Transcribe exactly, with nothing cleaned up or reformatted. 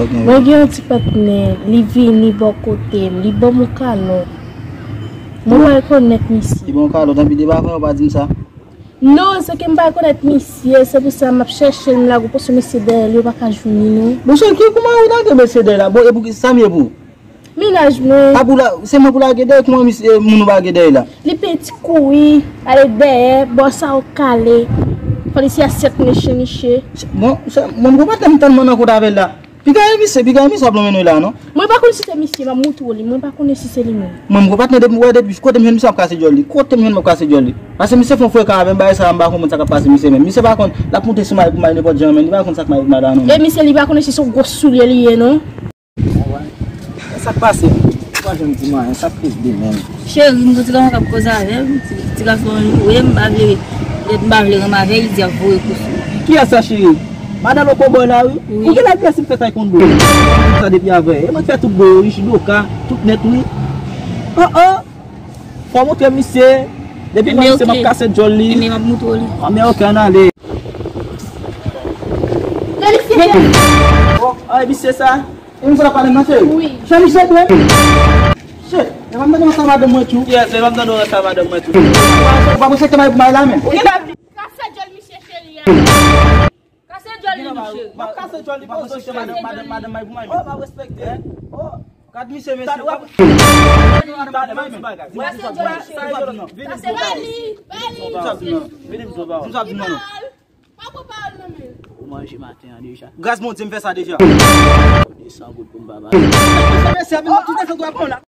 Mwen gen yon ti patnè, li vini bò kote m, li ban m yon kalòt. Mwen pa rekonèt misye. Li ban w kalòt, anpi depi avan ou pa di m sa. Non, se ke m pa rekonèt misye, se pou sa m ap chèche l, m lage w paske mesye dèyè l yo pa ka jwenn li non. Monchè, ki kouman ou lage mesye dèyè la? Bon, e pou ki sa m ye pou? Mennaj mwen. A pou la, se mwen pou lage dèyè, kouman misye, moun ou pa lage dèyè la? Li peye ti kouri, ale dèyè, bò sa ou kale. Fò li se asyèt niche niche. Bon, se, mwen m konprann m tèlman nan kont avè l la. Piga e misye, piga e misye ap lonmen nou la, non? Mwen pa konn si se misye, m ap moutre w li, mwen pa konnen si se li menm. Mwen, m gwo patnè depi, wè, depi kote m jwenn misye, m ap kase djòl li. Kote m jwenn, m ap kase djòl li. Paske misye fè yon frekan avè m, bagay sa, m pa konprann sa k ap pase misye menm. Misye pa konn, l ap moute sou mari pou mari nenpòt jan, men li pa konn sa k mari pou madanm, non. E misye, li pa konnen si se yon gwo soulye li ye, non? Sa k pase? Ou pa janm di m anyen, sa k plis de menm? Cheri, m soti kòman k ap koze avè m, ti, ti gason an loure, m pa vle, m pa vle ranm avè l, li di ap voye kou sou mwen. Kiyès sa, cheri? Madan Lokobòy la, wi. Wi. Ou gen lè vyès m fè tay konn bro. Sa depi avè. E mwen k fè tout bro yo, wi, jidoka, tout nèt, wi. Oh, oh. Fò montre misye. Depi mwen misye, m ap kase djòl li. Ebyen, m ap moutre w li. Ah, men ok, ann ale. Oh, ah, e misye sa? E misye la pale nan cheri? Wi. Cheri, misye byen. Shit, e pa m tande nan sa madanm mwen tou. Yes, e pa m tande nan sa madanm mwen tou. Ou pa respekte mari pou mari la menm. Kase djòl misye cheri a. Kase djòl li, misye. M ap kase djòl li, pa respekte madanm, madanm, madanm, mari pou mari. Oh, pa respekte. Oh. Gad misye, mesye. Kase djòl li, cheri. Kase djòl li. Vini m di w pawòl. Vini m di w pawòl. M ap di non, non. Pa pran pawòl nan men l. Ou manje maten an deja. Gras Bondye, m fè sa deja. Desan goud pou m pa ba. Mesye, mesye, tout sa dwa pran la.